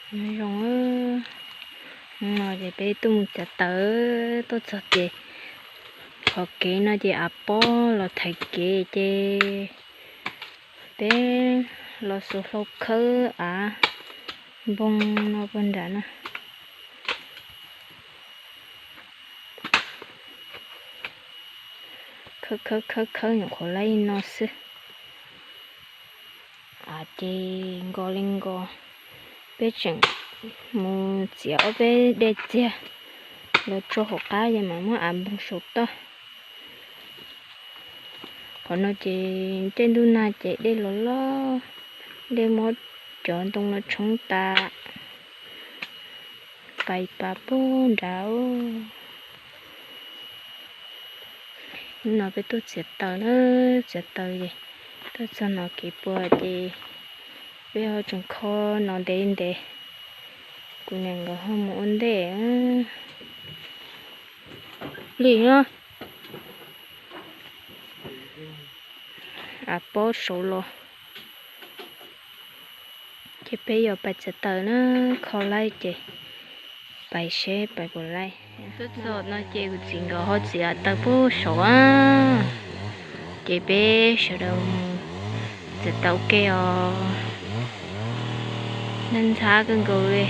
Nyob zoo, hnub no ces peb tuaj mus txiav taws, tuaj txog ces qhov kev no ces av pob los thaiv kev ces peb los xuas hlau khawb av npoo no puag nram no. Khawb khawb khawb khawb nyuam qhuav laib no xwb. Av ces nkos li nkos, peb tseem mus txiav ob peb dej txiag los tso hauv qab ces mam muab av npoo saum toj. Qhov no ces tej ntuj nag ces dej los loj, dej muab cov ntoo no tshoob tas, pais pas puag nrad. Hnub no peb tuaj txiav taws na, txiav taws es tuaj txog no kev puas ces peb ho tseem kho no ntev ntev, kuv niam nkawd ho mus ua ntej li no. Av pob saud los. Ces peb yuav pais txiav taws na, kho laib ces pais seb pais puas laib. Tuaj txog no ces kuv txiv nkawd ho txiav taws puag saud, ces peb sawv daws mus txiav taws ua ke os. Ntxhab ntxhab kawg nkaus li.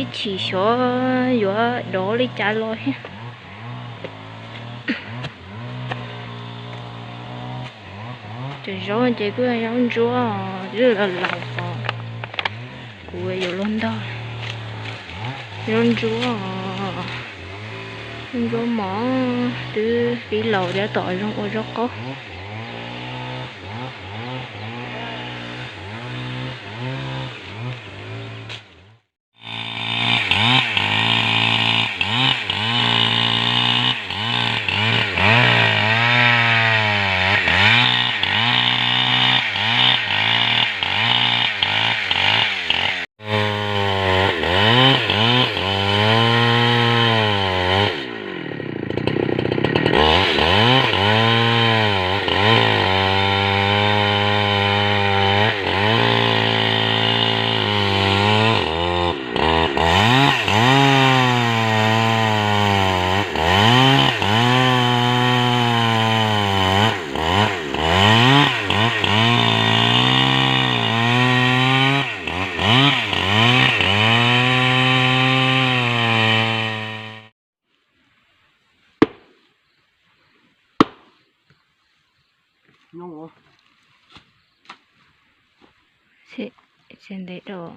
Ib chim xyov yuav dov li cas los thiab. Cov zaub ces kuj yog zaub ntsuab, twb laus laus os. Kuv yuav luag ntog. Zaub ntsuab, zaub ntsuab mos twb pib laus thiab, tom zoo ua zaub qaub. Txiav ntev dua.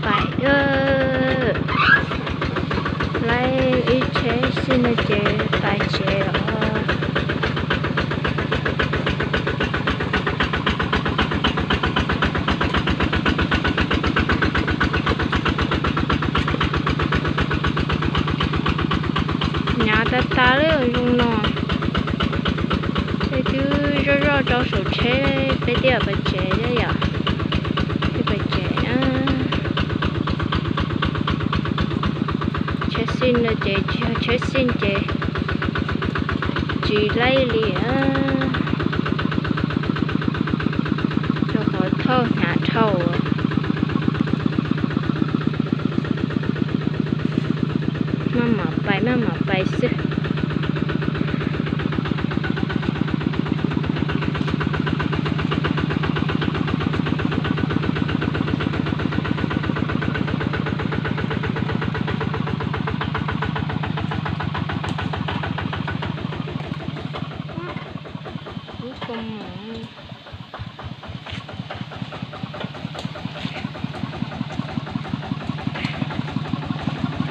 Pais, laib ib tsheb xwb no ces pais tsev os. Hnyav tas tas li zoo no, peb twb zoj zoj rau saum tsheb, peb twb pais tsev thiab yom. Twb pais tsev na. Xij no ces tsis yog tsheb xij ces tsis laib li. Rau qhov thauj hnyav dhau. Maj mam pais maj mam pais xwb.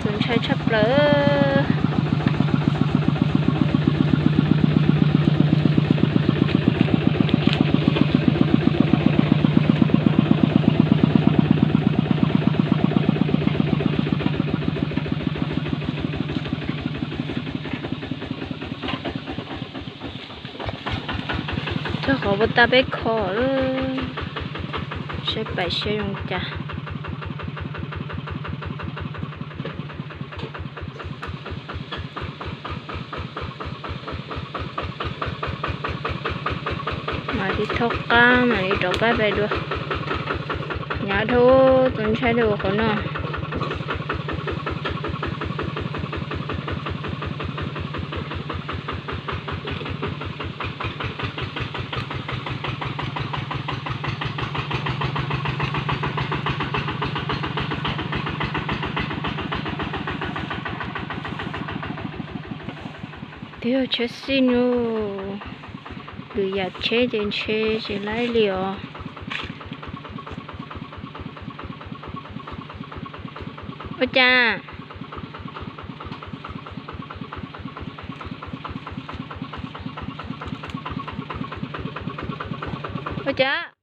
Tus ntshai tshaj plaws. Txog qhov puas tas peb kho lawm, saib pais saib zoo cas. Mam li thaub qab mam li rov qab pais dua. Hnyav dhau, tus ntshai dhau qhov no. Twb yog tsheb xij no, lwm yam tsheb ces ntshe tsis laib li os. Ua cas? Ua cas?